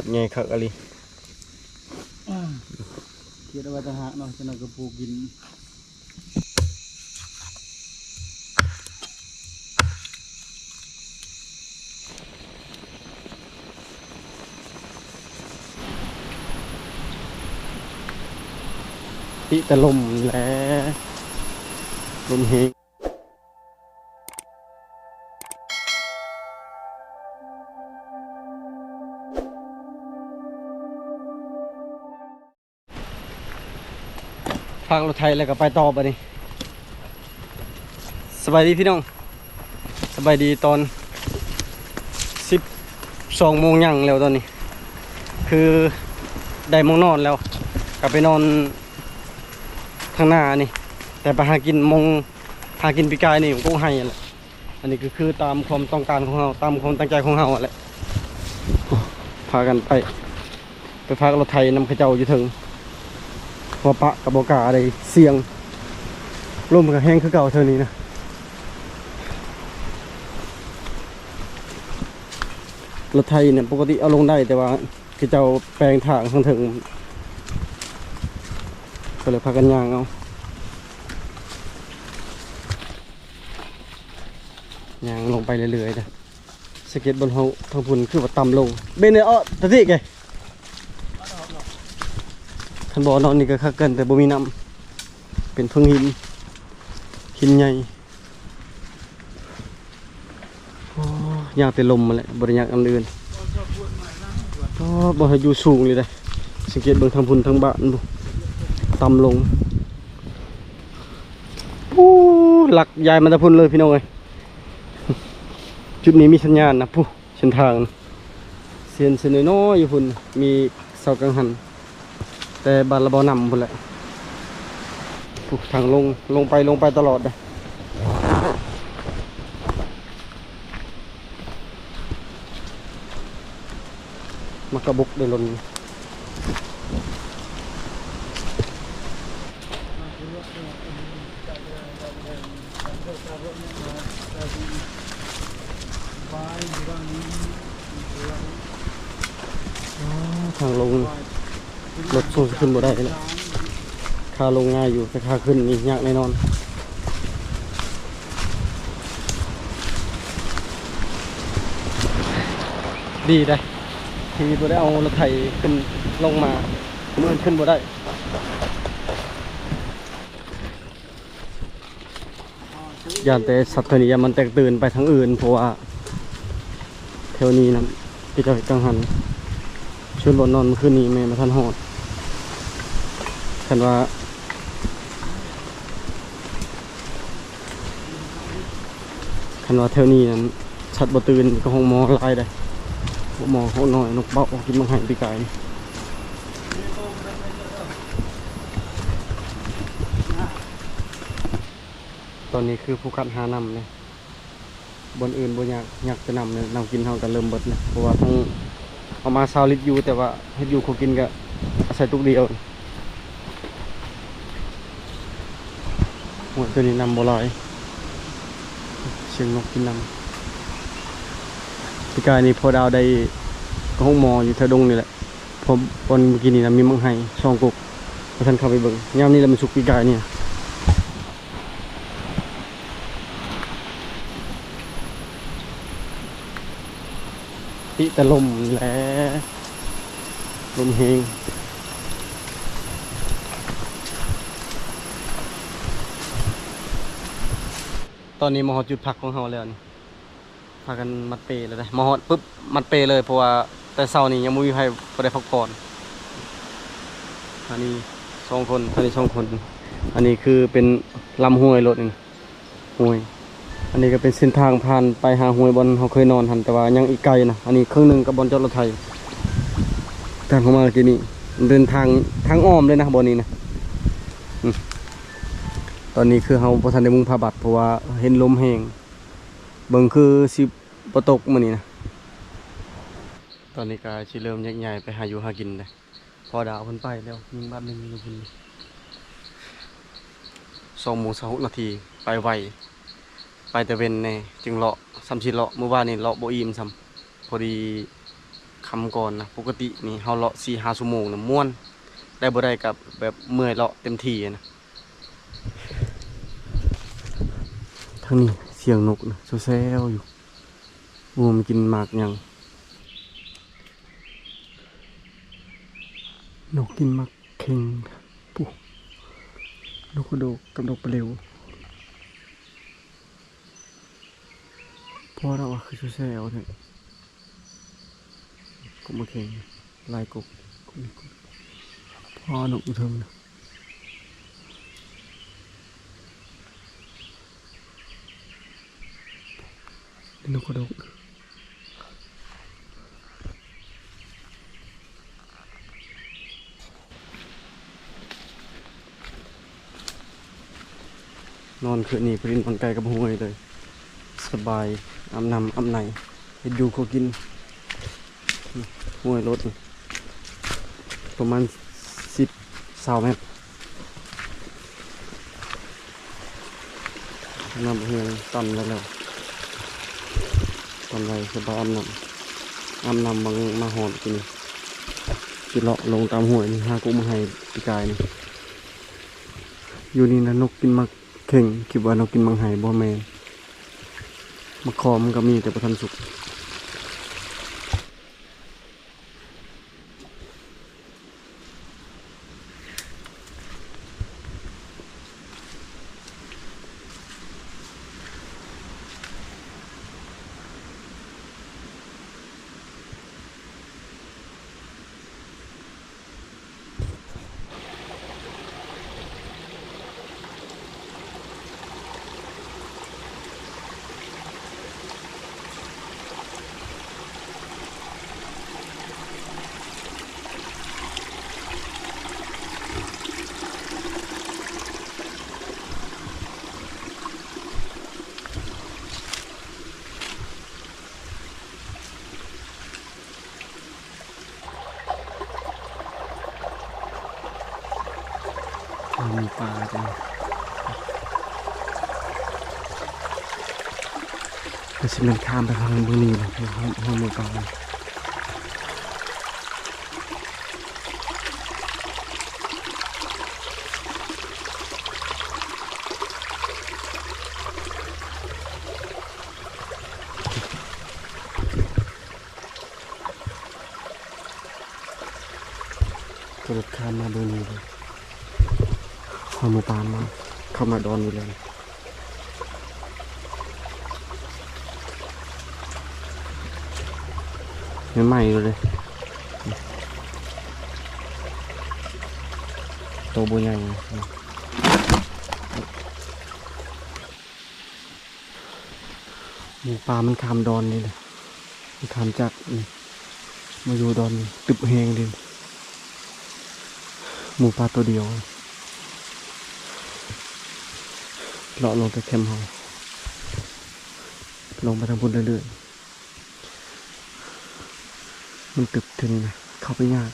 ໃຫຍ່ຄັກອີ່ຫຼີ. ຂຽດເອົາໄວ້ຕ່າງຫາກເນາະ ຈັກໜ່ອຍກໍປູກກິນ. ຕິແຕ່ລົມແຫຼະ ລົມແຮງ. ພາກລົດໄຖແລ້ວກໍໄປຕໍ່ບັດນີ້. ສະບາຍດີພີ່ນ້ອງ ສະບາຍດີຕອນສິບສອງໂມງຫຍັງແລ້ວຕອນນີ້ ຄືໄດ້ໝ່ອງນອນແລ້ວ ກໍໄປນອນທາງໜ້ານີ້ ແຕ່ໄປຫາກິນໝ່ອງ ຫາກິນປີກາຍນີ້ ມັນກໍໄຮ່ຫັ້ນແຫຼະ. ອັນນີ້ກໍຄືຕາມຄວາມຕ້ອງການຂອງເຮົາ ຕາມຄວາມຕັ້ງໃຈຂອງເຮົາຫັ້ນແຫຼະ. ພາກັນໄປ ໄປພາກລົດໄຖນຳເຂົາເຈົ້າຢູ່ເທິງ ເພາະວ່າປະກໍບໍ່ກ້າໄດ້ ສ່ຽງ. ລົມກໍແຮງຄືເກົ່າເທື່ອນີ້ນະ. ລົດໄຖນີ້ປົກກະຕິເອົາລົງໄດ້ ແຕ່ວ່າເຂົາເຈົ້າແປງທາງທາງເທິງ ກໍເລີຍພາກັນຍ່າງເອົາ. ຍ່າງລົງໄປເລື້ອຍໆເດີ. ສັງເກດເບິ່ງເຮົາທາງພຸ້ນຄືວ່າຕ່ຳລົງ. Bene, oh, tadi ke. ຄັນບໍ່ນອນນີ້ກໍຄັກເກີນ ແຕ່ບໍ່ມີນ້ຳ ເປັນເພິ່ງຫີນ ຫີນໃຫຍ່. ໂອ້ ຍາກແຕ່ລົມຫັ້ນແຫຼະ ບໍ່ໄດ້ຍາກອັນອື່ນ. ໂອ້ ບໍ່ໃຫ້ຢູ່ສູງເລີຍເດ້. ສັງເກດເບິ່ງທາງພຸ້ນທາງບ້ານພຸ້ນ ຕ່ຳລົງ. ໂອ້ ລັກຍ້າຍມາແຕ່ພຸ້ນເລີຍພີ່ນ້ອງເອີຍ. ຈຸດນີ້ມີສັນຍານນະ ພຸ້ນ ເສັ້ນທາງ ເສັ້ນ ເສັ້ນນ້ອຍໆຢູ່ພຸ້ນ ມີເສົາກັງຫັນ. ແຕ່ບ້ານລະບໍ່ນຳພຸ້ນແຫຼະ. ໂອ້ ທາງລົງ ລົງໄປ ລົງໄປຕະຫຼອດເດ້. ມັກກະບຸກໄດ້ລົງ. ອໍ ທາງລົງລົດສູ້ຂຶ້ນບໍ່ໄດ້ແລ້ວ. ຂາລົງງ່າຍຢູ່ ແຕ່ຂາຂຶ້ນນີ້ຍາກແນ່ນອນ. ດີໄດ໋ ທີ່ບໍ່ໄດ້ເອົາລົດໄຖຂຶ້ນລົງມາ ມື້ອື່ນຂຶ້ນບໍ່ໄດ້. ຢ້ານແຕ່ສັດເທື່ອນີ້ ຢ້ານມັນແຕກຕື່ນໄປທາງອື່ນ ເພາະວ່າແຖວນີ້ນັ້ນ ເຂົາເຈົ້າເຮັດກັງຫັນ. ສ່ວນບ່ອນນອນມື້ຄືນນີ້ແມ່ນບໍ່ທັນຮອດ. ຄັນວ່າ ຄັນວ່າແຖວນີ້ນັ້ນ ສັດບໍ່ຕື່ນກໍ ຮ້ອງໝໍຫຼາຍເດ້. ຮ້ອງໝໍ ຮ້ອງໜ້ອຍ ນົກເປົ້າ ກິນໝາກໄຮ່ປີກາຍນີ້. ຕອນນີ້ຄືໂຟກັສຫານ້ຳເດ້. ບ່ອນອື່ນບໍ່ຍາກ ຍາກແຕ່ນ້ຳນີ້ ນ້ຳກິນເຮົາກໍເລີ່ມເບິດແລ້ວ ເພາະວ່າທັງເອົາມາຊາວລິດຢູ່ ແຕ່ວ່າເຮັດຢູ່ຄົວກິນກໍອາໄສຕຸກດຽວ. ໂອ້ຍ ຕົວນີ້ນ້ຳບໍ່ຫຼາຍ ສຽງນົກກິນນ້ຳ. ປີກາຍນີ້ພໍ່ດາວໄດ້ ໂຮງໝໍຢູ່ແຖວດົງນີ້ແຫຼະ ເພາະບ່ອນມື້ກີ້ນີ້ນະ ມີໝາກໄຮ່ສອງກົກ ບໍ່ທັນເຂົ້າໄປເບິ່ງ. ຍາມນີ້ລະມັນສຸກ ປີກາຍນີ້ນະ. ຕິແຕ່ລົມແຫຼະ ລົມແຮງ. ຕອນນີ້ມາຮອດຈຸດພັກຂອງເຮົາແລ້ວນີ້ ພາກັນມັດເປແລ້ວເດ້. ມາຮອດປຶບມັດເປເລີຍ ເພາະວ່າແຕ່ເຊົ້ານີ້ຍັງບໍ່ມີໃຜບໍ່ໄດ້ພັກຜ່ອນ. ອັນນີ້ສອງຄົນ ອັນນີ້ສອງຄົນ. ອັນນີ້ຄືເປັນລຳຫ້ວຍໂລດນີ້ນະ ຫ້ວຍ. ອັນນີ້ກໍເປັນເສັ້ນທາງຜ່ານໄປຫາຫ້ວຍບ່ອນເຮົາເຄີຍນອນຫັ້ນ ແຕ່ວ່າຍັງອີກໄກນະ. ອັນນີ້ເຄິ່ງໜຶ່ງກັບບ່ອນຈອດລົດໄຖ. ທາງເຂົ້າມາກີ້ນີ້ມັນເປັນທາງ ທາງອ້ອມເລີຍນະ ບ່ອນນີ້ນະ. ອືມ ຕອນນີ້ຄືເຮົາບໍ່ທັນໄດ້ມຸງຜ້າບັດ ເພາະວ່າເຫັນລົມແຮງ. ເບິ່ງຄືຊິບໍ່ຕົກມື້ນີ້ນະ. ຕອນນີ້ກໍຊິເລີ່ມແຍກຍ້າຍໄປຫາຢູ່ຫາກິນແລ້ວ. ພໍ່ດາວເພິ່ນໄປແລ້ວ ຍິງບາດໜຶ່ງຢູ່ພຸ້ນ. ສອງໂມງຊາວຫົກນາທີ ໄປໄວ ໄປແຕ່ເວັນແດ່ຈຶ່ງເລາະ ສ່ຳຊິເລາະ. ມື້ວານນີ້ເລາະບໍ່ອີ່ມຊ້ຳ ພໍດີ ນຳກ່ອນນະ. ປົກກະຕິນີ້ເຮົາເລາະສີ່ຫ້າຊົ່ວໂມງນະ ມ່ວນ ໄດ້ບໍ່ໄດ້ກໍແບບເມື່ອຍເລາະເຕັມທີ່ນະ. ທາງນີ້ສຽງນົກນະ ແຊວໆຢູ່. ບໍ່ຮູ້ມັນກິນໝາກຫຍັງ. ນົກກິນໝາກເຂັງ. ປູ້ ນົກກະໂດກກັບນົກປະເຫຼວ. ພໍລະວ່າ ຄືຊິແຊວແທ້. ກົບໝາກເຂັງ ຫຼາຍກົບ. ພໍນົກຢູ່ເທິງນະ. ນົກກະໂດກ. ນອນຄືນນີ້ພໍດີນອນໃກ້ກັບຫ້ວຍເລີຍ ສະບາຍ ອາບນ້ຳອາບໃນ ເຮັດຢູ່ຄົວກິນ. ຫ້ວຍລົດປະມານສິບ ຊາວແມັດ. ນ້ຳແຮງ ຕັນໄວ້ແລ້ວ ຕັນໄວ້ ສະບາຍອາບນ້ຳ ອາບນ້ຳບັງມາຮອດກິນ. ຊິເລາະລົງຕາມຫ້ວຍນີ້ ຫາກົບໝາກໄຮປີກາຍນີ້. ຢູ່ນີ້ນະ ນົກກິນໝາກເຂັງ ຄິດວ່ານົກກິນໝາກໄຮ ບໍ່ແມ່ນ. ໝາກຄໍ່ມັນກໍມີ ແຕ່ບໍ່ທັນສຸກ. ຫາໝູປ່າຈ້ະ ກໍຊິແມ່ນຂ້າມໄປທາງເບື້ອງນີ້ແຫຼະ ຫາ ຫາໝູປ່າ. ກະໂດດຂ້າມມາເບິ່ງນີ້ເລີຍ ເອົາໝູປ່າມາ ເຂົ້າມາດອນນີ້ແລ້ວ ໃໝ່ໆຢູ່ເລີຍ ໂຕບໍ່ໃຫຍ່. ໝູປ່າມັນຂ້າມດອນນີ້ແຫຼະ ມັນຂ້າມຈາກນີ້ມາຢູ່ດອນນີ້ ຕຶບແຮງເດ້ ໝູປ່າໂຕດຽວ ເລາະລົງແຕ່ແຄມເຮົາ ລົງໄປທາງພຸ້ນເລື້ອຍໆ ມັນຕຶບເທື່ອນີ້ນະ ເຂົ້າໄປຍາກ.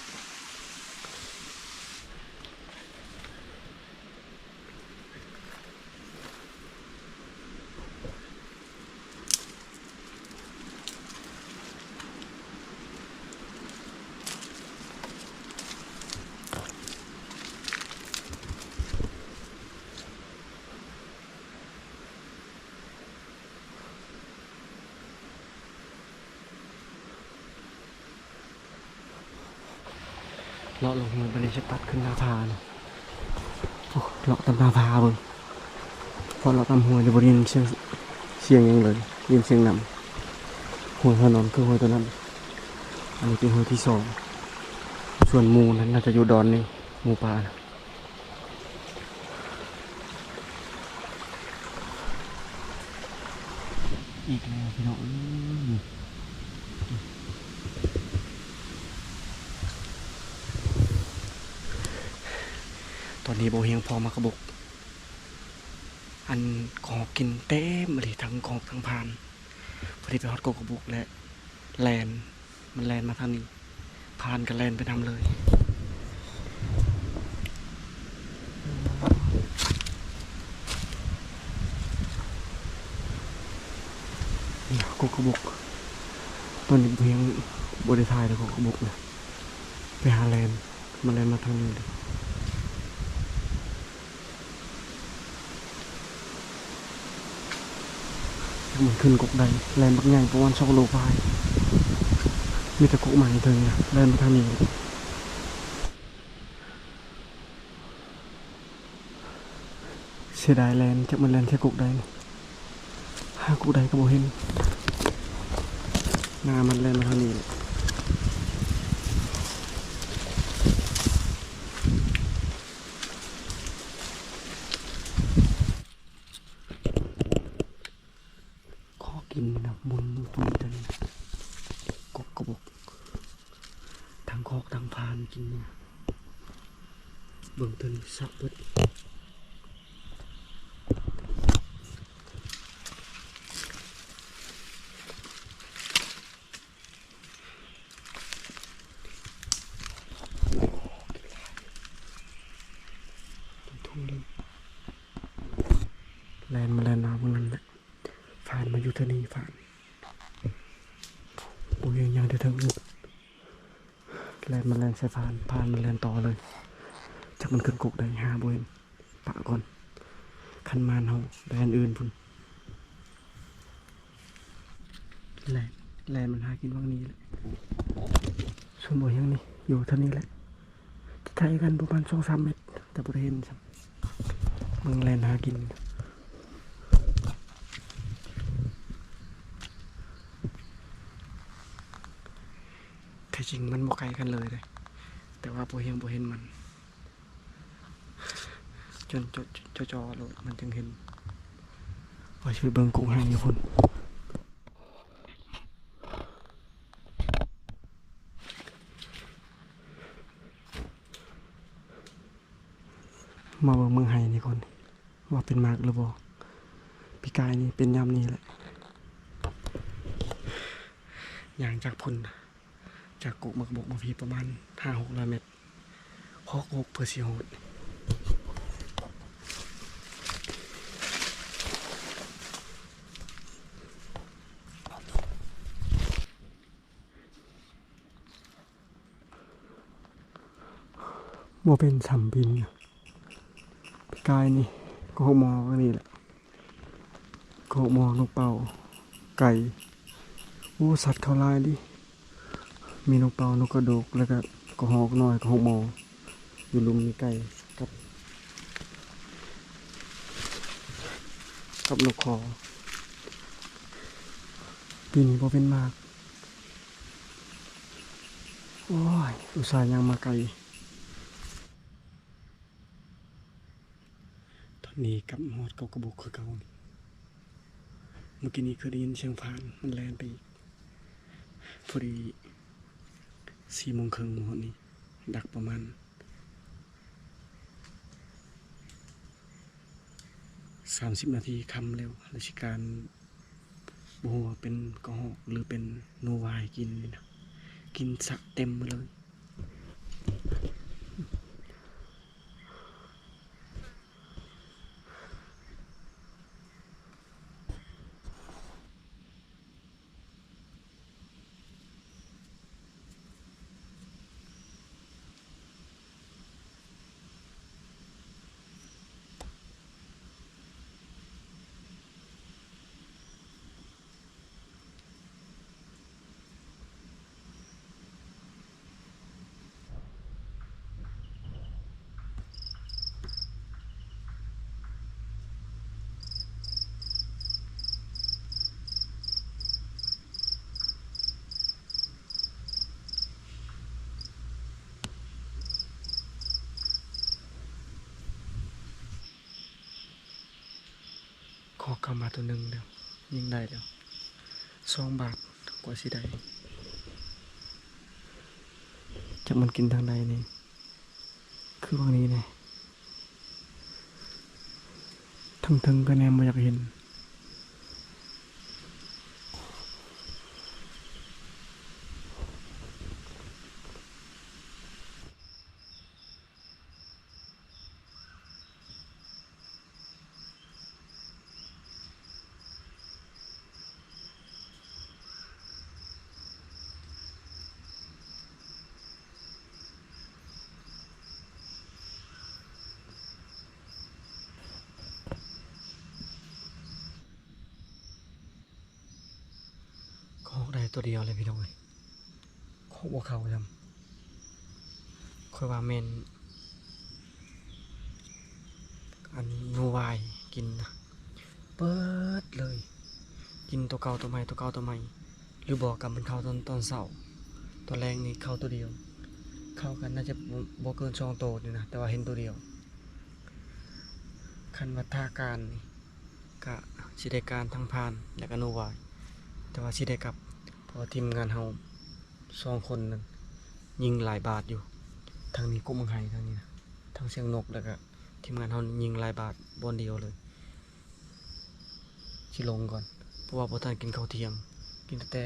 ເລາະລົງຫ້ວຍ ບາດນີ້ຊິຕັດຂຶ້ນໜ້າຜາເນາະ. ໂອ້ ເລາະຕາມໜ້າຜາເບິ່ງ ເພາະເລາະຕາມຫ້ວຍນີ້ບໍ່ໄດ້ຍິນສຽງ ສຽງຫຍັງເລີຍ ໄດ້ຍິນສຽງນ້ຳ. ຫ້ວຍເຮົານອນຄືຫ້ວຍໂຕນັ້ນ ອັນນີ້ເປັນຫ້ວຍທີສອງ ສ່ວນໝູ່ນັ້ນໜ້າຈະຢູ່ດອນນີ້ ໝູປ່ານະ. ອີກແລ້ວພີ່ນ້ອງເອີຍ ຕອນນີ້ບໍ່ຮຽງພໍໝາກກະບົກ ອັນກອກກິນເຕັມເລີຍ ທັງກອກທັງພານ. ພໍດີໄປຮອດກົກກະບຸກ ແລະ ແລ່ນ ມັນແລ່ນມາທາງນີ້ ພານກໍແລ່ນໄປນຳເລີຍ. ກົກກະບຸກ ຕອນນີ້ບໍ່ຮຽງ ບໍ່ໄດ້ຖ່າຍແລ້ວ ກໍກະບົກນະ ໄປຫາແລ່ນ ມາແລ່ນມາທາງນີ້ເລີຍ. ມັນຂຶ້ນກົກໄດ້ ແລ່ນບັກໃຫຍ່ປະມານສອງໂລປາຍ ມີແຕ່ກົກໄມ້ເທິງນະ ແລ່ນມາທາງນີ້. ເສຍດາຍແລ່ນ ຈັກມັນແລ່ນໃສ່ກົກໃດ ຫາກົກໃດກໍບໍ່ເຫັນ ໜ້າມັນແລ່ນມາທາງນີ້ແຫຼະ. ຂໍກິນນະ ບຸນ ບຸນຕົວນີ້ ກົກກະບົກ ທັງຄອກທັງຟານກິນນີ້ ເບິ່ງຕົວນີ້ສັບເບິດ. ແລ່ນມາແລ່ນມາເບິ່ງນັ້ນແຫຼະ ຟານມາຢູ່ເທື່ອນີ້ ຟານ ໂອ້ຍ ຍັງແຕ່ເທິງ ແລ່ນມາແລ່ນໃສ່ຟານ ຟານມາແລ່ນຕໍ່ເລີຍ ຈັກມັນຂຶ້ນກົກໃດ ຫາບໍ່ເຫັນ ປະກ່ອນ ຄັນມານເຮົາໄດ້ອັນອື່ນພຸ້ນ. ແລ່ນ ແລ່ນມັນຫາກິນຫວ່າງນີ້ແຫຼະ ສ່ວນບໍ່ຫຍັງນີ້ ຢູ່ເທົ່ານີ້ແຫຼະ ໃກ້ກັນປະມານສອງສາມແມັດ ແຕ່ບໍ່ໄດ້ເຫັນຊ້ຳ ເບິ່ງແລ່ນຫາກິນ. ແທ້ຈິງມັນບໍ່ໃກ້ກັນເລີຍເດ້ ແຕ່ວ່າບໍ່ຮຽງບໍ່ເຫັນມັນ ຈົນເຈາະ ເຈາະ ເຈາະໂລດມັນຈຶ່ງເຫັນ ວ່າຊິໄປເບິ່ງກົກຫາຢູ່ພຸ້ນ. ມາເບິ່ງເມືອງໄຮ່ນີ້ກ່ອນ ວ່າເປັນໝາກຫຼືບໍ່. ປີກາຍນີ້ເປັນຍາມນີ້ແຫຼະ ຍ່າງຈາກພຸ້ນ ຈາກກົກໝາກກະບົກມາພີ້ປະມານຫ້າຫົກຮ້ອຍແມັດ ຮອກຫົກເພື່ອຊິຮອດ. ບໍ່ເປັນສຳບິນ ປີກາຍນີ້ກໍຫົກໝໍນີ້ແຫຼະ ກໍຫົກໝໍ ນົກເປົ້າ ໄກ່ ໂອ້ ສັດເຂົາຫຼາຍເດ ມີນົກເປົ້າ ນົກກະໂດກ ແລ້ວກະກະຮອກນ້ອຍ ກະຫົກໝໍ ຢູ່ລຸ່ມມີໄກ່ກັບ ກັບນົກຄໍ. ປີນີ້ບໍ່ເປັນໝາກ ໂອ້ຍ ອຸດສ່າຍ່າງມາໄກ ຕອນນີ້ກັບມາຮອດເກົາກະບົກຄືເກົ່າ. ມື້ກີ້ນີ້ຄືໄດ້ຍິນສຽງຟານມັນແລ່ນໄປອີກ ພໍດີສີ່ໂມງເຄິ່ງມາຮອດນີ້ ດັກປະມານ ສາມສິບນາທີຄ່ຳແລ້ວ ລາຊະການ ບໍ່ຮູ້ວ່າເປັນກະຮອກ ຫຼື ເປັນໜູວາຍກິນນີ້ນະ ກິນສະເຕັມໝົດເລີຍ. ຂໍເຂົ້າມາໂຕໜຶ່ງແລ້ວ ຍິງໄດ້ແລ້ວ ສອງບາດກວ່າຊິໄດ້. ຈັກມັນກິນທາງໃດນີ້ ຄືຫວ່າງນີ້ແນ່ ເທິງໆ ກໍແນມບໍ່ຢາກເຫັນ. ຕົວດຽວເລີຍພີ່ນ້ອງເອີຍ ຄົງບໍ່ເຂົ້າຊ້ຳ. ຂ້ອຍວ່າແມ່ນອັນໜູວາຍກິນນະ ເປີດເລີຍ ກິນຕົວເກົ່າຕົວໃໝ່ ຕົວເກົ່າຕົວໃໝ່ ຫຼືບໍ່ກໍມັນເຂົ້າຕອນ ຕອນເຊົ້າ ຕອນແລງນີ້ເຂົ້າຕົວດຽວ. ເຂົ້າກໍໜ້າຈະບໍ່ ບໍ່ເກີນສອງໂຕນີ້ນະ ແຕ່ວ່າເຫັນຕົວດຽວ. ຄັນວ່າຖ້າການນີ້ ກະຊິໄດ້ການທັງພານ ແລະກະໜູວາຍ ແຕ່ວ່າຊິໄດ້ກັບ ເພາະວ່າທີມງານເຮົາສອງຄົນນັ້ນຍິງຫຼາຍບາດຢູ່ ທັງນີ້ກົກໝາກໄຮ ທັງນີ້ນະ ທັງສຽງນົກ ແລະກະທີມງານເຮົາຍິງຫຼາຍບາດບ່ອນດຽວເລີຍ. ຊິລົງກ່ອນ ເພາະວ່າບໍ່ທັນກິນເຂົ້າທ່ຽງ ກິນແຕ່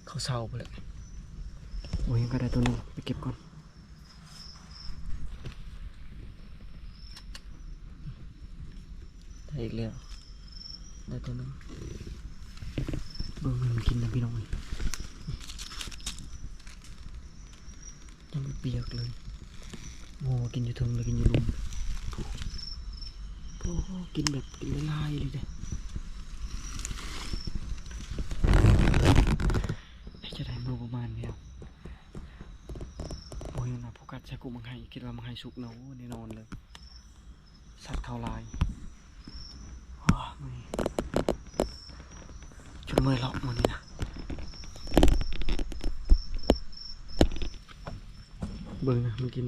ເຂົ້າເຊົ້າພຸ້ນແຫຼະ. ໂອ້ຍ ຍັງກະໄດ້ຕົວໜຶ່ງ ໄປເກັບກ່ອນ. ໄດ້ອີກແລ້ວ ໄດ້ຕົວໜຶ່ງ. ເບິ່ງມັນກິນນະພີ່ນ້ອງເອີຍ ຍັງບໍ່ປຽກເລີຍ. ໂອ້ ກິນຢູ່ເທິງ ແລ້ວກິນຢູ່ລຸ່ມ. ໂອ້ ກິນແບບກິນຫຼາຍໆເລີຍເດ້. ເຮັດຈັ່ງໃດ ມື້ປະມານນີ້ ໂອ້ຍ ນະ ໂຟກັສໃສ່ກົກໝາກໄຮ ຄິດວ່າໝາກໄຮສຸກເນາະ. ໂອ້ ແນ່ນອນເລີຍ ສັດເຂົ້າຫຼາຍ. ໂອ້ຍ ມື້ນີ້ຈົນເມື່ອຍເລາະມື້ນີ້ນະ. ເບິ່ງນະ ມັນກິນ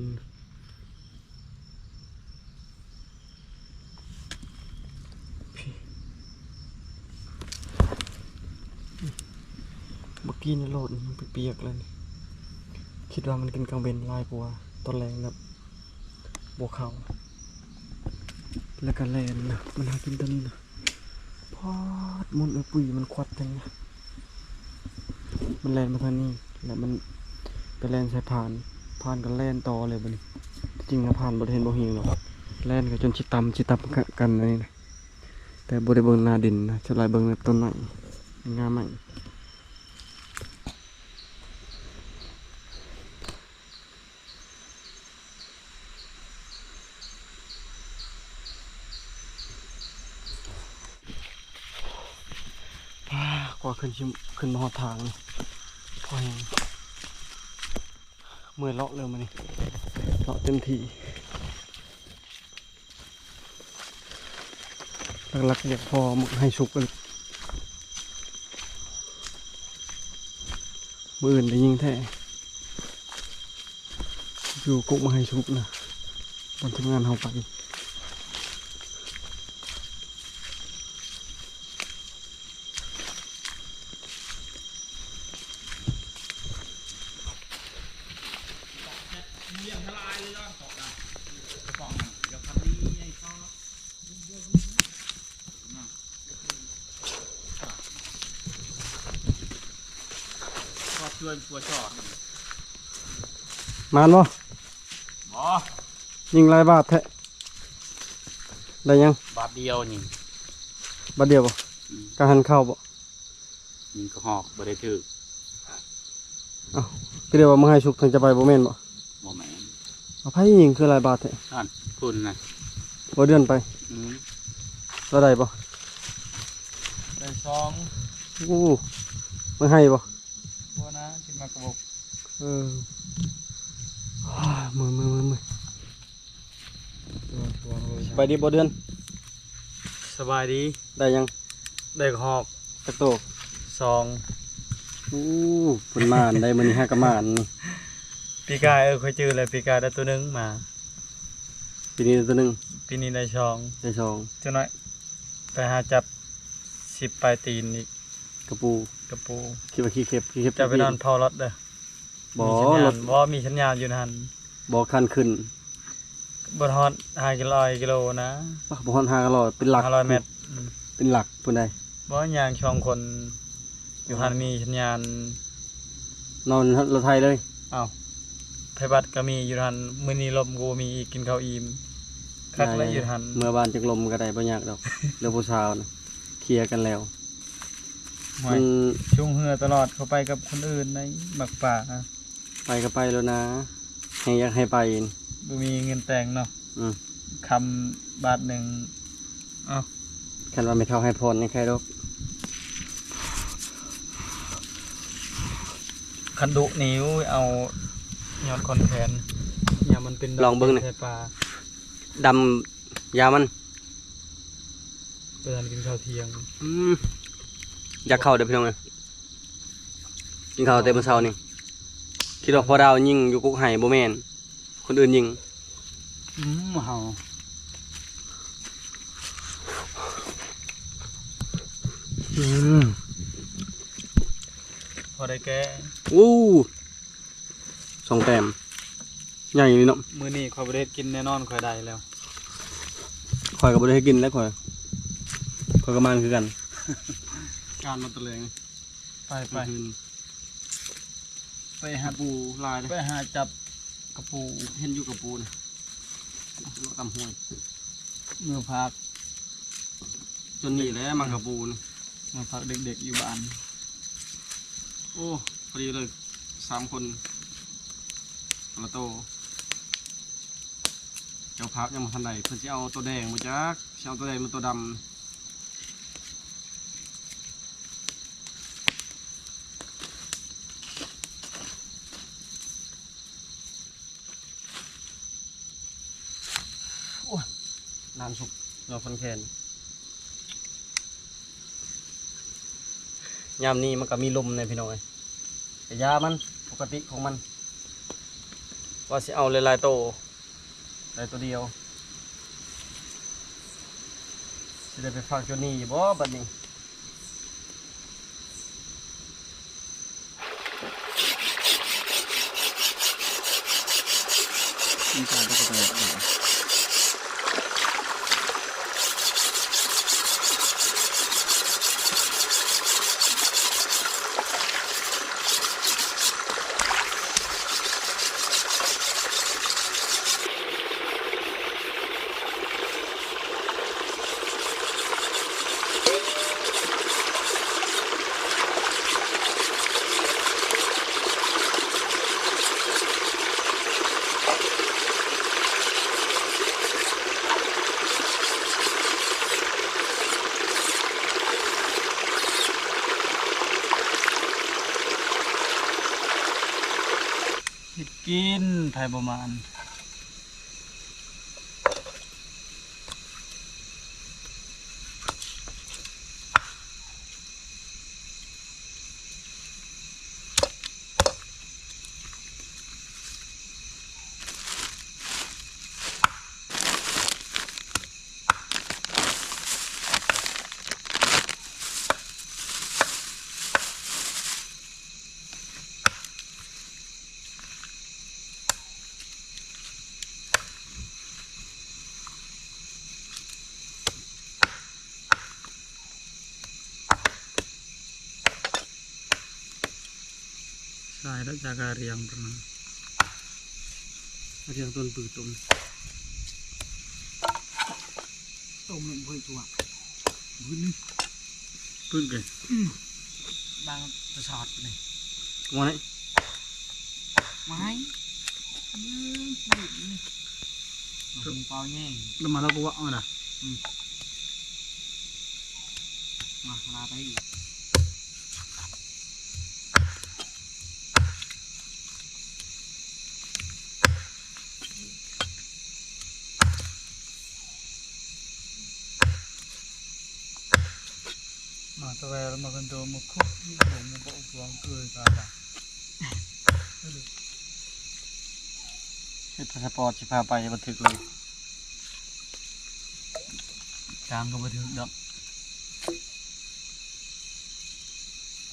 ເມື່ອກີ້ນີ້ໂລດມັນປຽກໆແລ້ວນີ້. ຄິດວ່າມັນກິນກາງເວັນຫຼາຍກວ່າຕອນແລງນະ ບໍ່ເຂົ້າ ແລ້ວກະແລ່ນນະ ມັນຫາກິນຕົວນີ້ນະ. ປອດ ໝຸ່ນເອີຍ ປຸຍມັນຂວັດແທ້ນະ. ມັນແລ່ນມາທາງນີ້ ແລ້ວມັນໄປແລ່ນໃສ່ພານ ພານກໍແລ່ນຕໍ່ເລີຍບາດນີ້. ທີ່ຈິງນະ ພານບໍ່ໄດ້ເຫັນບໍ່ເຫັນດອກ ແລ່ນກໍຈົນຊິຕຳ ຊິຕຳກັນອັນນີ້ນະ. ແຕ່ບໍ່ໄດ້ເບິ່ງໜ້າດິນນະ ສ່ວນຫຼາຍເບິ່ງແຕ່ຕົ້ນໄມ້ ງ່າໄມ້. ວ້າ ກວ່າຂຶ້ນຊິ ຂຶ້ນມາຮອດທາງນີ້ ພໍແຮງ ເມື່ອຍເລາະເລີຍມື້ນີ້ ເລາະເຕັມທີ່. ຫຼັກໆ ຢາກພໍໝາກໄຮສຸກ ມື້ອື່ນໄດ້ຍິງແທ້ ຢູ່ກົກໝາກໄຮສຸກນະ ບ່ອນທີມງານເຮົາໄປ. ໝານບໍ່? ບໍ່. ຍິງຫຼາຍບາດແທ້. ໄດ້ຫຍັງ? ບາດດຽວນີ້. ບາດດຽວບໍ່? ອືມ. ກະຫັນເຂົ້າບໍ່? ຍິງກະຮອກບໍ່ໄດ້ຖືກ. ເອົ້າ ຄືໄດ້ວ່າມາໃຫ້ສຸກທາງຈະໄປບໍ່ແມ່ນບໍ່? ບໍ່ແມ່ນ. ເອົາ ໃຜຍິງຄືຫຼາຍບາດແທ້? ອັນພຸ້ນນະ. ບໍ່ເດືອນໄປ? ອືມ. ລາວໄດ້ບໍ່? ໄດ້ສອງ. ໂອ້ ມາໃຫ້ບໍ່? ບໍ່ນະ ກິນໝາກກະບົກ. ເອີ ເມື່ອຍໆໆ. ສະບາຍດີບໍ່ເດືອນ? ສະບາຍດີ. ໄດ້ຫຍັງ? ໄດ້ກະຮອກ. ຈັກໂຕ? ສອງ. ໂອ້ ເພິ່ນໝານໄດ໋ ມື້ນີ້ຫາກະໝານນີ້. ປີກາຍ ເອີ ຂ້ອຍຈື່ແລ້ວ ປີກາຍໄດ້ໂຕໜຶ່ງມາ. ປີນີ້ໄດ້ໂຕໜຶ່ງ. ປີນີ້ໄດ້ສອງ. ໄດ້ສອງ. ຈັກໜ້ອຍໄປຫາຈັບສິບປາຍຕີນອີກ. ກະປູ ກະປູ. ຄິດວ່າຂີ້ເຂັບ ຂີ້ເຂັບ. ເຈົ້າໄປນອນເຝົ້າລົດເດີ. ບໍ່ ມີສັນຍານ ລົດ ບໍ່ມີສັນຍານຢູ່ຫັ້ນ. ບໍ່ ຄັນຂຶ້ນ ບໍ່ຮອດຫ້າຮ້ອຍກິໂລນະ. ບໍ່ຮອດຫ້າຮ້ອຍ ເປັນຫຼັກ ຫ້າຮ້ອຍແມັດ. ອືມ ເປັນຫຼັກພຸ້ນໃດ໋. ບໍ່ ຍ່າງສອງຄົນຢູ່ຫັ້ນ ມີສັນຍານ. ນອນລົດໄຖເລີຍ. ເອົ້າ ໄພບັດກໍມີຢູ່ຫັ້ນ ມື້ນີ້ລົມກໍບໍ່ມີອີກ ກິນເຂົ້າອີ່ມຄັກແລ້ວຢູ່ຫັ້ນ. ເມືອບ້ານຈັກລົມກໍໄດ້ ບໍ່ຍາກດອກ ເລື່ອງຜູ້ສາວນະ ເຄຍກັນແລ້ວ. ໂອ້ຍ ມັນຊຸງເຮືອຕະຫຼອດ ເຂົາໄປກັບຄົນອື່ນໃດ໋ ມັກປາ. ໄປກໍໄປໂລດນາ ແຮງຢາກໃຫ້ໄປ. ບໍ່ມີເງິນແຕ່ງເນາະ. ອືມ ຄຳບາດໜຶ່ງ. ເອົ້າ ຄັນວ່າແມ່ເຖົ້າໃຫ້ພອນຍັງໃຄດອກ. ຄັນດຸນີ້ ໂອ້ຍ ເອົາຍອດຄອນແຂນ ຍາມມັນເປັນດອກ ລອງເບິ່ງນີ້ ແຕ່ປາ ດຳຢາມັນ ໄປທານກິນຂ້າວທ່ຽງ. ອືມ ຢາກເຂົ້າເດີ້ພີ່ນ້ອງເອີຍ ກິນເຂົ້າແຕ່ມື້ເຊົ້ານີ້ ຄິດວ່າພໍ່ດາວຍິງຢູ່ກົກໄຮ່ ບໍ່ແມ່ນ ຄົນອື່ນຍິງ. ອືມ ເຮົາ ອືມ ພໍໄດ້ແກ້ ໂອ້ ສອງແຕ້ມ ໃຫຍ່ນີ້ເນາະ. ມື້ນີ້ຂ້ອຍບໍ່ໄດ້ເຮັດກິນແນ່ນອນ ຂ້ອຍໄດ້ແລ້ວ ຂ້ອຍກໍບໍ່ໄດ້ເຮັດກິນແລ້ວ ຂ້ອຍ ຂ້ອຍກໍມານຄືກັນ ການມາຕະແລງ ໄປ ໄປ ມື້ຄືນ ໄປຫາ ກະປູຫຼາຍເດ້ ໄປຫາຈັບກະປູ ເຫັນຢູ່ກະປູນະ ເລາະຕາມຫ້ວຍ ເມືອຝາກ ຈົນນີ້ແຫຼະມັນກະປູນະ ເມືອຝາກເດັກໆຢູ່ບ້ານ. ໂອ້ ພໍດີເລີຍ ສາມຄົນ ຄົນລະໂຕ. ເຈົ້າພາບຍັງບໍ່ທັນໄດ້ ເພິ່ນຊິເອົາໂຕແດງບໍ່ຈັກ ຊິເອົາໂຕແດງຫຼືໂຕດຳ. ໂອ້ຍ ນ້ຳຊຸບ ເນາະ ຄອນແຂນ. ຍາມນີ້ມັນກໍມີລົມແດ່ພີ່ນ້ອງເອີຍ ກະຢາມັນ ປົກກະຕິຂອງມັນ. ວ່າຊິເອົາຫຼາຍໆໂຕ ໄດ້ໂຕດຽວ ຊິໄດ້ໄປຝາກເຈົ້າໜີ້ຢູ່ບໍ່ບັດນີ້? ເຮັດກິນ ໃຜບໍ່ມານ. ໃຊ່ແລ້ວ ຈາກກະຮຽງປະມານ ກະຮຽງຕົ້ນປືຕົ້ນ ຕົ້ນໜຶ່ງເພິ່ນຕົວ ພື້ນນີ້ ປຶ້ງເກ ອືມ ບາງຕະຊອດນີ້ ວ່ານີ້ ໄມ້ ອືມ ນີ້ ມາຫຸງເປົ່າແຍງ ແລ້ວມາແລ້ວກໍວ່າເອົານະ ອືມ ມາ ມາໄປອີກ. ມາແຕ່ແວລະມາເປັນໂຕມາຄຸກຢູ່ລົງມາເກາະພວງເກີຍການລະ ເຮັດພາສະປອດຊິພາໄປບັນທຶກເລີຍ ຈ້າງກໍບໍ່ຖືກດອກ.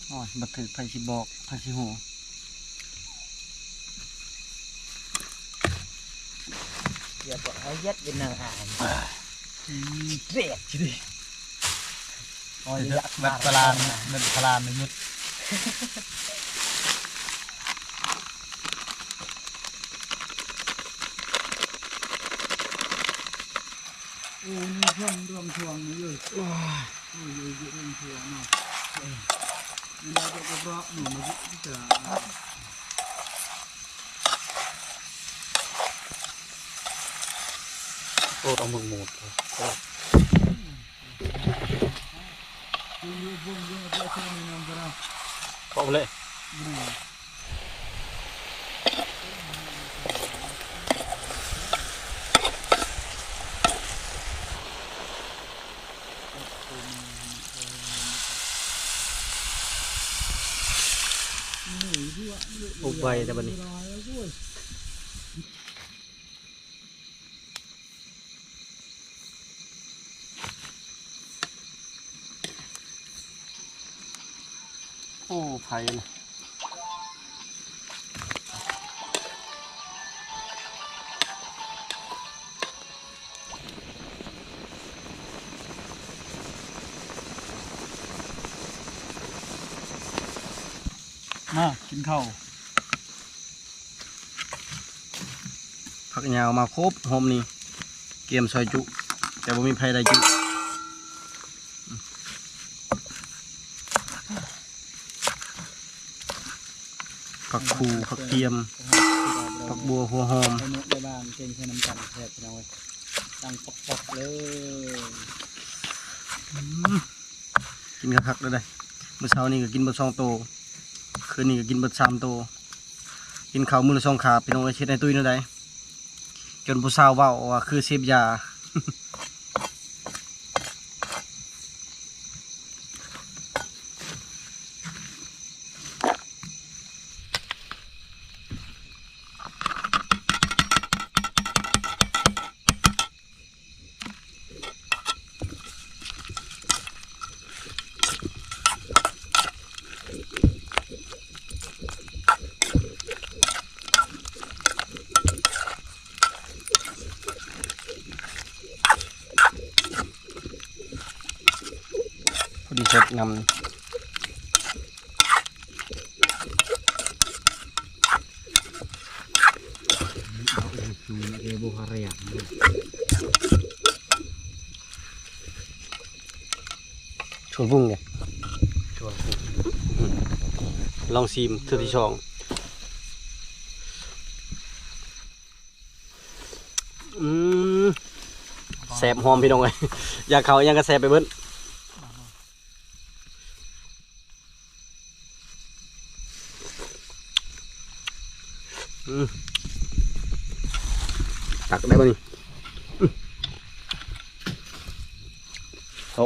ໂອ້ຍ ບໍ່ຖືກ ໃຜຊິບອກ ໃຜຊິຮູ້ ຢ່າບອກໃຫ້ເຮັດຢູ່ນາງອາຍ ອືມ ເດດຊິດີ ໂອ້ຍ ແບບພະລານ ແບບພະລານຍຸດ. ໂອ້ ມີເຄື່ອງດວງຊ່ວງນີ້ເລີຍ ໂອ້ຍ ໂອ້ຍ ເລື່ອງເທື່ອເນາະ ເອີ ມັນໄດ້ແຕ່ກະເພາະໜູມາຊິຈະ ໂອ້ ຕ້ອງເບິ່ງໝົດ ເອົາເລີຍ ອືມ. ແລ້ວບັດນີ້ ໂອ້ ໄຟນະ ມາກິນເຂົ້າ. ຜັກຍາວມາຄົບໂຮມນີ້ ກຽມຊອຍຈຸ ແຕ່ບໍ່ມີໃຜໄດ້ຈຸ. ຜັກຄູ ຜັກທຽມ ຜັກບົວ ຫົວຫອມ ເອົາເນາະ ໄດ້ບ້າງເກັ່ງໃສ່ນຳກັນແຊບ ພີ່ນ້ອງເອີຍ ດັງປອກໆເລີຍ. ອືມ ກິນຄັກໆເລີຍເດ້. ມື້ເຊົ້ານີ້ກໍກິນເບິດສອງໂຕ ຄືນນີ້ກໍກິນເບິດສາມໂຕ. ກິນເຂົ້າມື້ລະສອງຄາບ ພີ່ນ້ອງເອີຍ ເຮັດໃຫ້ຕຸ້ຍແນວໃດ ຈົນຜູ້ສາວເວົ້າວ່າຄືເສບຢາ. ພໍດີສົດນຳ. ຊວນປຸງເດ້ ຊວນປຸງ ລອງຊີມເທື່ອທີສອງ. ອືມ ແຊບຫອມ ພີ່ນ້ອງເອີຍ ຢາກເຂົ້າຫຍັງກໍແຊບໄປເບິດ. ອືມ ຕັກໄດ້ບໍ່ນີ້? ອືມ ໂຕະ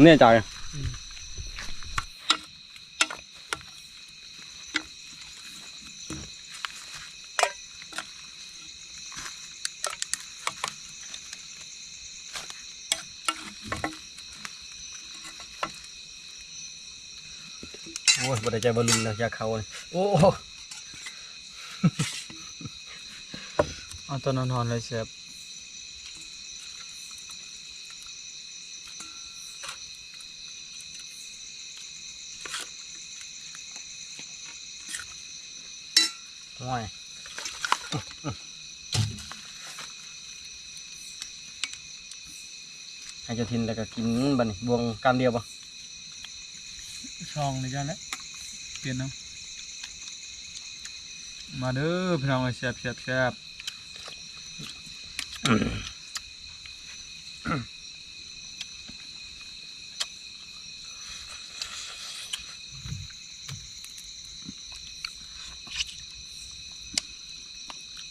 ແນ່ໃຈ. ອືມ ໂອ້ຍ ບໍ່ໄດ້ໃຈວ່າລຸນນະ ຢາກເຂົ້າ. ໂອ້ ເອົາຕອນຮ້ອນໆເລີຍແຊບ. ໂອ້ຍ ໃຫ້ເຈົ້າຖິ່ນແລ້ວກໍກິນບັດນີ້ ບ່ວງການດຽວບໍ່? ຊ່ອງນີ້ຈັ່ງແຫຼະ ປ່ຽນເອົາ. ມາເດີພີ່ນ້ອງເອີຍ ແຊບໆໆ.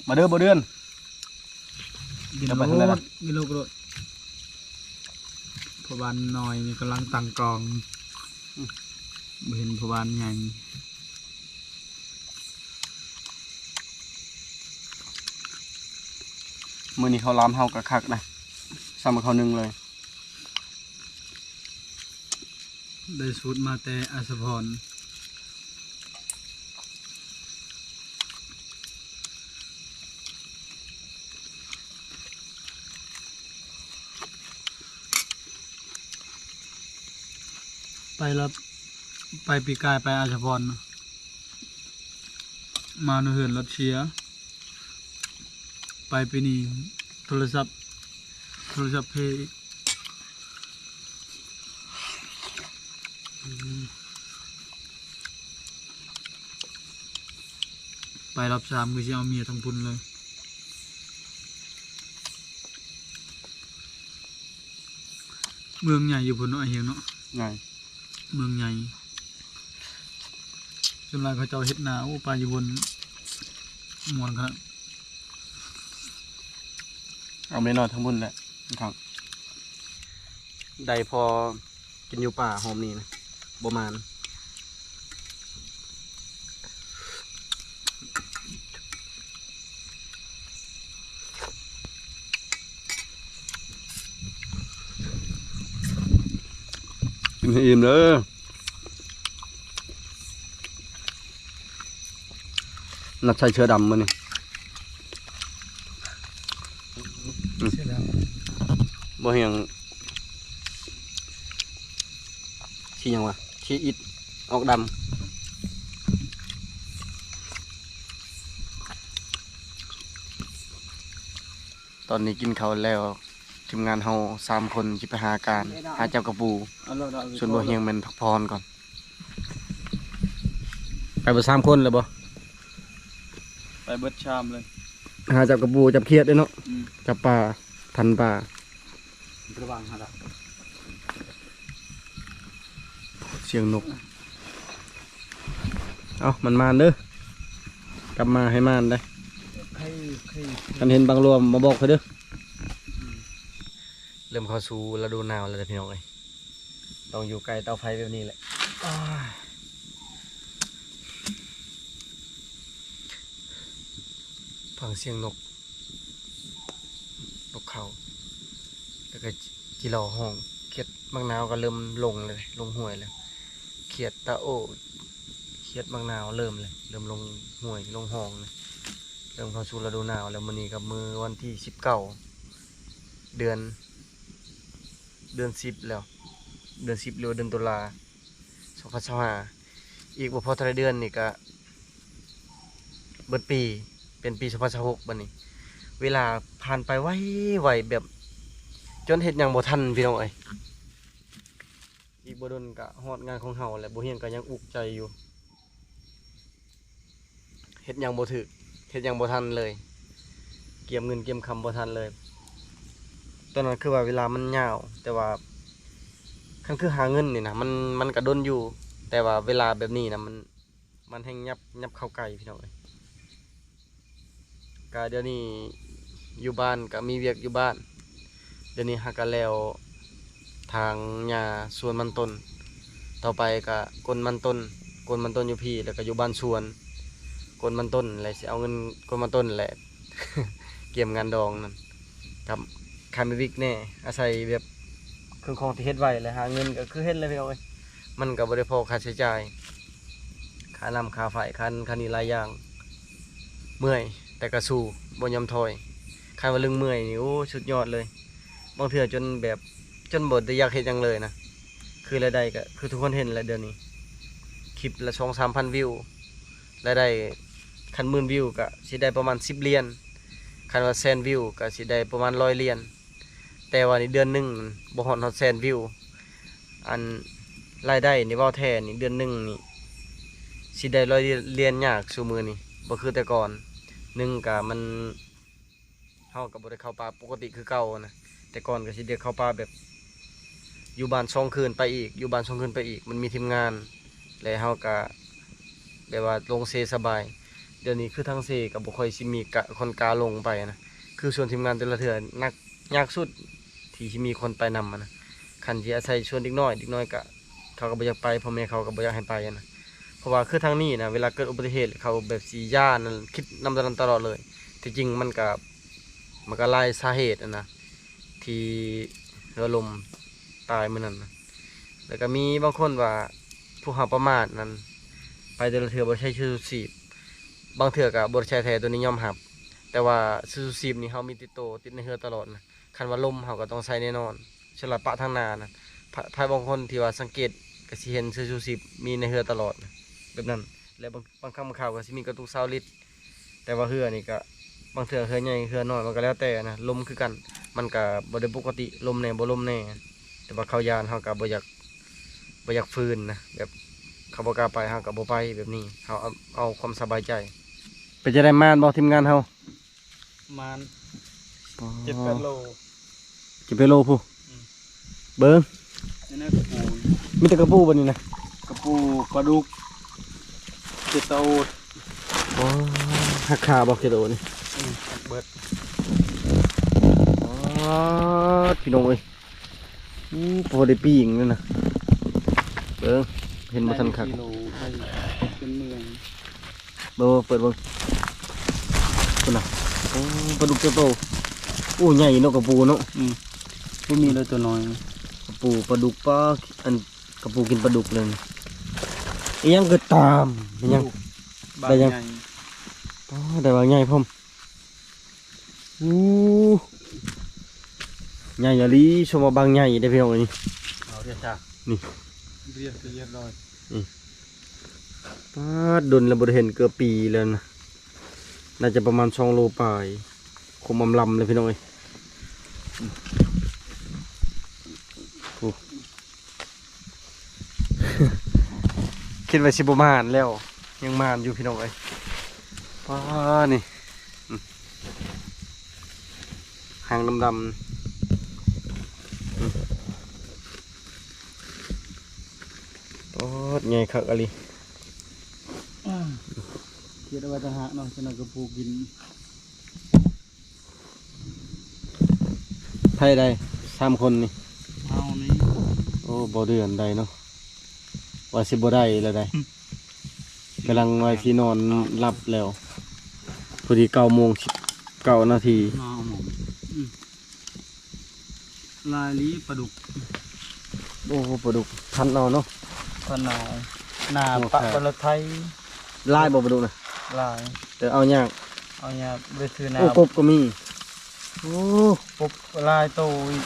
ມາເດີບໍ່ເດືອນ ກິນໂລດ ກິນໂລດ. ພໍ່ບ້ານນ້ອຍນີ້ກຳລັງຕັ້ງກ້ອງ ອືມ ບໍ່ເຫັນພໍ່ບ້ານໃຫຍ່. ມື້ນີ້ເຂົ້າຫຼາມເຮົາກໍຄັກນະ ສ່ຳເຂົ້າໜຶ່ງເລີຍ. ໄດ້ສູດມາແຕ່ອາສະພອນ. ໄປລະ ໄປປີກາຍໄປອາສະພອນ ມານຳເຮືອນລັດເຊຍ. ໄປປີນີ້ໂທລະສັບ ໂທລະສັບເພອີກ. ອືມ ໄປລອບສາມຄືຊິເອົາເມຍທາງພຸ້ນເລີຍ. ເມືອງໃຫຍ່ຢູ່ພຸ້ນເນາະ ອ້າຍຮຽງເນາະ. ໃຫຍ່ ເມືອງໃຫຍ່ ສ່ວນຫຼາຍເຂົາເຈົ້າເຮັດນາ. ໂອ້ ປາຢູ່ພຸ້ນມ່ວນຂະໜາດ. ເອົາເມຍນ້ອຍທາງພຸ້ນແຫຼະ ໄດ້ພໍກິນຢູ່ປ່າ ຫອມນີ້ນະ ບໍ່ມານ. ອີ່ມເດີ ນັດໃສ່ເສື້ອດຳມື້ນີ້. ເສື້ອດຳ ບໍ່ຫຍັງ ສີຫຍັງວະ? ສີອິດອອກດຳ. ຕອນນີ້ກິນເຂົ້າແລ້ວ ທີມງານເຮົາສາມຄົນຊິໄປຫາການ ຫາຈັບກະປູ ສ່ວນບໍ່ຮຽງແມ່ນພັກຜ່ອນກ່ອນ. ໄປເບິດສາມຄົນແລ້ວບໍ່? ໄປເບິດຊາມເລີຍ. ຫາຈັບກະປູ ຈັບຂຽດເດ້ເນາະ. ອືມ ຈັບປາ ທັນປາ. ລະວັງຫັ້ນລະ ສຽງນົກ. ເອົາ ໝານໆເດີ ກັບມາໃຫ້ໝານໄດ໋. ຄັນເຫັນບັງຫຼວມມາບອກຂ້ອຍເດີ. ເລີ່ມເຂົ້າສູ່ລະດູໜາວແລ້ວເດີພີ່ນ້ອງເອີຍ ຕ້ອງຢູ່ໃກ້ເຕົາໄຟແບບນີ້ແຫຼະ. ຟັງສຽງນົກ ນົກເຂົາ ແລ້ວກໍຈີຫຼໍຮ້ອງ. ຂຽດບັກນາວກໍເລີ່ມລົງແລ້ວ ລົງຫ້ວຍແລ້ວ. ຂຽດຕາໂອ້ ຂຽດບັກນາວເລີ່ມແລ້ວ ເລີ່ມລົງຫ້ວຍລົງຮ່ອງແລ້ວ. ເລີ່ມເຂົ້າສູ່ລະດູໜາວແລ້ວ. ມື້ນີ້ກໍມື້ວັນທີສິບເກົ້າ ເດືອນ ເດືອນສິບແລ້ວ ເດືອນສິບ ຫຼືວ່າເດືອນຕຸລາ ສອງພັນຊາວຫ້າ. ອີກບໍ່ພໍເທົ່າໃດເດືອນນີ້ກະເບິດປີ ເປັນປີສອງພັນຊາວຫົກ ບັດນີ້. ເວລາຜ່ານໄປໄວໆ ແບບຈົນເຮັດຫຍັງບໍ່ທັນພີ່ນ້ອງເອີຍ. ອີກບໍ່ດົນກະຮອດງານຂອງເຮົາແຫຼະ. ບໍ່ຮຽງກະຍັງອຸກໃຈຢູ່. ເຮັດຫຍັງບໍ່ຖືກ ເຮັດຫຍັງບໍ່ທັນເລີຍ ກຽມເງິນກຽມຄຳບໍ່ທັນເລີຍ. ຕອນນັ້ນຄືວ່າເວລາມັນຍາວ ແຕ່ວ່າຄັນຄືຫາເງິນນີ້ນະ ມັນ ມັນກະດົນຢູ່ ແຕ່ວ່າເວລາແບບນີ້ນະ ມັນ ມັນແຮ່ງຫຍັບ ຫຍັບເຂົ້າໃກ້ພີ່ນ້ອງເອີຍ. ກະດຽວນີ້ຢູ່ບ້ານກະມີວຽກຢູ່ບ້ານ. ດຽວນີ້ຫາກະແລ້ວທາງຫຍ້າສວນມັນຕົ້ນ ຕໍ່ໄປກະກົນມັນຕົ້ນ ກົນມັນຕົ້ນຢູ່ພີ້ ແລ້ວກະຢູ່ບ້ານສວນ ກົນມັນຕົ້ນ ແລ້ວຊິເອົາເງິນກົນມັນຕົ້ນແຫຼະ ກຽມງານດອງນັ້ນ ກັບຂາຍໝາກວິກແດ່ ອາໄສແບບເຄື່ອງຂອງທີ່ເຮັດໄວ້ ແລ້ວຫາເງິນ ກະຄືເຫັນແຫຼະພີ່ນ້ອງເອີຍ ມັນກະບໍ່ໄດ້ພໍຄ່າໃຊ້ຈ່າຍ ຄ່ານ້ຳຄ່າໄຟ ຄ່ານັ້ນຄ່ານີ້ຫຼາຍຢ່າງ. ເມື່ອຍ ແຕ່ກະສູ້ ບໍ່ຍອມຖອຍ. ຄັນວ່າເລື່ອງເມື່ອຍນີ້ ໂອ້ ສຸດຍອດເລີຍ. ບາງເທື່ອຈົນແບບ ຈົນບໍ່ໄດ້ຢາກເຮັດຫຍັງເລີຍນະ. ຄືລາຍໄດ້ກະຄືທຸກຄົນເຫັນແຫຼະ ດຽວນີ້ຄລິບລະສອງສາມພັນວິວ ລາຍໄດ້ ຄັນໝື່ນວິວກະຊິໄດ້ປະມານສິບຫຼຽນ ຄັນວ່າແສນວິວກະຊິໄດ້ປະມານຮ້ອຍຫຼຽນ. ແຕ່ວ່າໃນເດືອນໜຶ່ງບໍ່ຮອດ ຮອດແສນວິວ. ອັນລາຍໄດ້ນີ້ເວົ້າແທ້ນີ້ ເດືອນໜຶ່ງນີ້ຊິໄດ້ຮ້ອຍຫຼຽນຍາກຊຸມື້ນີ້ ບໍ່ຄືແຕ່ກ່ອນ. ໜຶ່ງກະມັນ ເຮົາກະບໍ່ໄດ້ເຂົ້າປ່າປົກກະຕິຄືເກົ່ານະ. ແຕ່ກ່ອນກະຊິໄດ້ເຂົ້າປ່າແບບ ຢູ່ບ້ານສອງຄືນໄປອີກ ຢູ່ບ້ານສອງຄືນໄປອີກ ມັນມີທີມງານ ແລະເຮົາກະແບບວ່າລົງເຊສະບາຍ. ດຽວນີ້ຄືທາງເຊກະບໍ່ຄ່ອຍຊິມີກະ ຄົນກ້າລົງໄປນະ. ຄືຊວນທີມງານແຕ່ລະເທື່ອ ໜັກ ຍາກສຸດທີ່ຊິມີຄົນໄປນຳຫັ້ນນະ. ຄັນຊິອາໄສຊວນເດັກນ້ອຍ ເດັກນ້ອຍກະ ເຂົາກະບໍ່ຢາກໄປ ພໍ່ແມ່ເຂົາກະບໍ່ຢາກໃຫ້ໄປຫັ້ນນະ. ເພາະວ່າຄືທາງນີ້ນະ ເວລາເກີດອຸບັດຕິເຫດ ເຂົາແບບຊິຢ້ານ ຄິດນຳຕອນນັ້ນຕະຫຼອດເລີຍ. ທີ່ຈິງມັນກະ ມັນກະຫຼາຍສາເຫດຫັ້ນນະ ທີ່ເຮືອລົ້ມຕາຍມື້ນັ້ນນະ. ແລ້ວກະມີບາງຄົນວ່າ ພວກເຮົາປະໝາດນັ້ນ ໄປແຕ່ລະເທື່ອບໍ່ໃສ່ເສື້ອຊູຊີບ. ບາງເທື່ອກະບໍ່ໄດ້ໃສ່ແທ້ ໂຕນີ້ຍອມຮັບ. ແຕ່ວ່າເສື້ອຊູຊີບນີ້ເຮົາມີຕິດໂຕ ຕິດໃນເຮືອຕະຫຼອດນະ. ຄັນວ່າລົມເຮົາກະຕ້ອງໃສ່ແນ່ນອນ. ສ່ວນຫຼາຍປະທາງໜ້ານະ ພະ ພະບາງຄົນທີ່ວ່າສັງເກດກະຊິເຫັນເສື້ອຊູຊີບມີໃນເຮືອຕະຫຼອດນະ ແບບນັ້ນ. ແລະບາງ ບາງຄັ້ງບາງຄາວກະຊິມີກະຕຸກຊາວລິດ. ແຕ່ວ່າເຮືອນີ້ກະ ບາງເທື່ອເຮືອໃຫຍ່ເຮືອນ້ອຍມັນກະແລ້ວແຕ່ນະ ລົມຄືກັນ ມັນກະບໍ່ໄດ້ປົກກະຕິ ລົມແດ່ບໍ່ລົມແດ່. ແຕ່ວ່າເຂົາຢ້ານ ເຮົາກະບໍ່ຢາກ ບໍ່ຢາກຝືນນະ ແບບເຂົາບໍ່ກ້າໄປ ເຮົາກະບໍ່ໄປ ແບບນີ້ ເຮົາເອົາ ເອົາຄວາມສະບາຍໃຈ. ເປັນຈັ່ງໃດ ໝານບໍ່ທີມງານເຮົາ? ປະມານ ປາ ເຈັດແປດໂລ ເຈັດແປດໂລພຸ້ນ. ອືມ ເບິ່ງ ນີ້ນະກະປູ ມີແຕ່ກະປູບໍ່ນີ້ນະ? ກະປູ ປາດຸກ ເຂດຕາໂອດ. ປາ ຫັກຂາບໍ່ເຂດຕາໂອດນີ້? ອືມ ຫັກເບິດ. ປາ ພີ່ນ້ອງເອີຍ ອູ້ ພໍໄດ້ປີ້ງນີ້ນະ. ເບິ່ງ ເຫັນບໍ່ທັນຄັກ ໄດ້ເປັນເມືອງ. ເບິ່ງ ເປີດເບິ່ງ ພຸ້ນນະ. ໂອ້ ປາດຸກເຕັມໂຕ. ໂອ້ ໃຫຍ່ເນາະກະປູເນາະ. ອືມ ບໍ່ມີເລີຍໂຕນ້ອຍ. ກະປູ ປາດຸກ ປາ ອັນ ກະປູກິນປາດຸກເລີຍ. ອີ່ຫຍັງຄືຕາມ? ອີ່ຫຍັງ? ບາງ ໄດ້ຫຍັງ? ໃຫຍ່. ອໍ ໄດ້ບາງໃຫຍ່ພ້ອມ. ໂອ້ ໃຫຍ່ອີ່ຫຼີ ສົມວ່າບາງໃຫຍ່ເດ້ພີ່ນ້ອງເອີຍ. ເອົາເດ້ຈ້າ ນີ້ ເລຍກະຮຽບຮ້ອຍ. ອືມ ປາດ ດົນແລ້ວບໍ່ໄດ້ເຫັນ ເກືອບປີແລ້ວນະ. ໜ້າຈະປະມານສອງໂລປາຍ ຄົມອຳລຳເລີຍພີ່ນ້ອງເອີຍ. ໂອ້ ຄິດວ່າຊິບໍ່ມານແລ້ວ ຍັງມານຢູ່ພີ່ນ້ອງເອີຍ. ປາດ ນີ້ ອືມ ຫາງດຳໆ. ອືມ ໂອ້ ໃຫຍ່ຄັກອີ່ຫຼີ. ເຮັດເອົາໄວ້ຕ່າງຫາກເນາະ ຈັ່ງນັ້ນກະປູກິນ. ໃຜໄດ້ສາມຄົນນີ້? ເຮົານີ້. ໂອ້ ບໍ່ເດືອນໃດເນາະ ວ່າຊິບໍ່ໄດ້ແລ້ວໃດ. ອືມ ກຳລັງວ່າຊິນອນຫຼັບແລ້ວ ພໍດີເກົ້າໂມງສິບເກົ້ານາທີ. ອືມ ຫຼາຍອີ່ຫຼີປາດຸກ. ໂອ້ ປາດຸກພັນເອົາເນາະ ພັນເອົາ. ໜ້າ ໂອ້ ປະ ປະລະໄທ. ຫຼາຍບໍ່ປາດຸກນະ? ຫຼາຍ. ແຕ່ເອົາຍາກ ເອົາຍາກ ບໍ່ໄດ້ຖືໜ້າ. ໂອ້ ກົບກະມີ. ໂອ້ ກົບຫຼາຍໂຕອີກ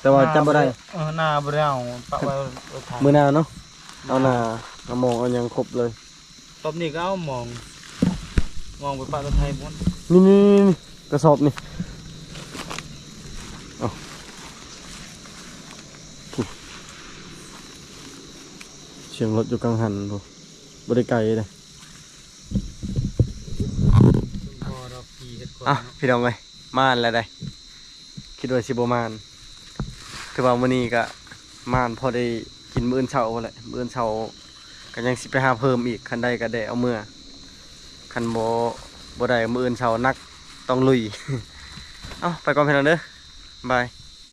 ແຕ່ວ່າຈັບບໍ່ໄດ້. ໜ້າບໍ່ໄດ້ ເອີ ໜ້າບໍ່ໄດ້ເອົາ ປະໄວ້ ໄວ້ໄຖ. ມື້ໜ້າເນາະ ເອົາໜ້າ ເອົາມອງ ເອົາຫຍັງຄົບເລີຍ. ຕອບນີ້ກະເອົາມອງ ມອງໄປປະຕະໄທພຸ້ນ. ນີ້ໆໆ ກະສອບນີ້. ເອົາ ສຽງລົດຢູ່ກາງຫັ້ນພຸ້ນ ບໍ່ໄດ້ໄກເດ້. ອ່ະ ພີ່ນ້ອງເອີຍ ມານແລ້ວໃດ. ຄິດວ່າຊິບໍ່ມານ ຖືວ່າມື້ນີ້ກະມານພໍໄດ້ກິນມື້ອື່ນເຊົ້າພຸ້ນແຫຼະ. ມື້ອື່ນເຊົ້າກະຍັງຊິໄປຫາເພີ່ມອີກ ຄັນໄດ້ກະໄດ້ເອົາເມືອ ຄັນບໍ່ ບໍ່ໄດ້ມື້ອື່ນເຊົ້າໜັກ ຕ້ອງລຸຍ. ເອົາ ໄປກ່ອນພີ່ນ້ອງເດີ ບາຍ.